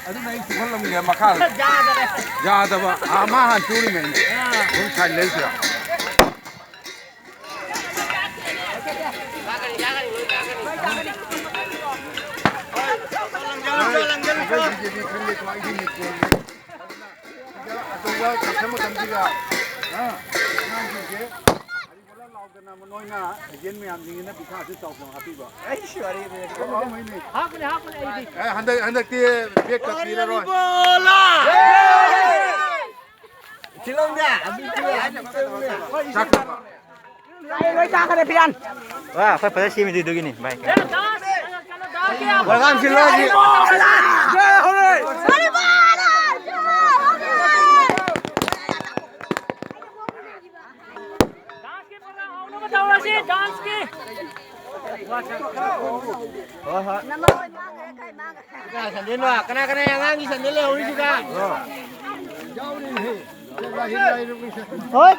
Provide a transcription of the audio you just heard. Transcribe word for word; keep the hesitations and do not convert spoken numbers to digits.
ꯑꯗꯨꯅ ꯑꯩ ꯆꯨꯍꯜꯂꯝꯒꯦ ꯃꯈꯥꯗ꯫ ꯌꯥꯗꯕ꯫ ꯑꯥ, ꯃꯥ ꯍꯥꯟꯅ ꯆꯨꯔꯤꯉꯩꯅꯦ꯫ ꯑꯗꯨꯝ ꯁꯥꯏꯟ ꯂꯩꯁꯤꯔꯥ? ꯑꯩꯈꯣꯏꯒꯤꯗꯤ ꯈꯪꯗꯦꯀꯣ, ꯑꯩꯗꯤ ꯃꯤꯠꯀꯣꯟꯅꯤ꯫ ꯑꯗꯨꯒ ꯑꯆꯧꯕ ꯀꯩꯁꯥ ꯃꯇꯝꯁꯤꯒ, ꯑ, ꯑꯉꯥꯡꯁꯤꯡꯁꯦ ꯍꯔꯤꯕꯣꯂꯥ ꯂꯥꯎꯗꯅ ꯅꯣꯏꯅ ꯑꯦꯖꯦꯟ ꯃꯌꯥꯝꯁꯤꯡꯁꯤꯅ ꯄꯩꯁꯥꯁꯨ ꯆꯥꯎ ꯆꯥꯎ ꯍꯥꯞꯄꯤꯕ꯫ ꯑꯩꯁ, ꯋꯥꯔꯤꯗꯤ꯫ ꯍꯥꯞꯄꯅꯤ, ꯍꯥꯞꯄꯅꯤ ꯑꯩꯗꯤ꯫ ꯑꯦ, ꯍꯟꯗꯛ, ꯍꯟꯗꯛꯇꯤ ꯕꯦꯛꯀ ꯄꯤꯔꯔꯣꯏ꯫ ꯍꯔꯤꯕꯣꯂꯥ! ꯊꯤꯜꯂꯧꯅꯦ, ꯑꯗꯨ ꯊꯤꯜꯂꯧꯅꯦ꯫ ꯆꯥꯛ ꯂꯣꯏ ꯆꯥꯈ꯭ꯔꯦ ꯐꯤꯔꯥꯟ꯫ ꯋꯥ, ꯑꯩꯈꯣꯏ ꯐꯖꯅ ꯁꯦꯝꯃꯤꯗꯨ ꯑꯗꯨꯒꯤꯅꯤ, ꯚꯥꯏ꯫ ꯄ꯭ꯔꯣꯒ꯭ꯔꯥꯝ ꯁꯤꯜꯂꯣ ꯍꯧꯖꯤꯛ꯫ ꯗꯥꯟꯁꯀꯤ ꯄ꯭ꯔꯣꯒ꯭ꯔꯥꯝ ꯍꯧꯅꯕ ꯇꯧꯔꯁꯤ, ꯗꯥꯟꯁꯀꯤ꯫ ꯍꯣꯏ, ꯍꯣꯏ꯫ ꯀꯅꯥ ꯁꯟꯗꯣꯏꯅꯣ? ꯀꯅꯥ ꯀꯅꯥ ꯑꯉꯥꯡꯒꯤ ꯁꯟꯗꯣꯏ ꯂꯩꯍꯧꯔꯤꯁꯤꯒ? ꯍꯣꯏ꯫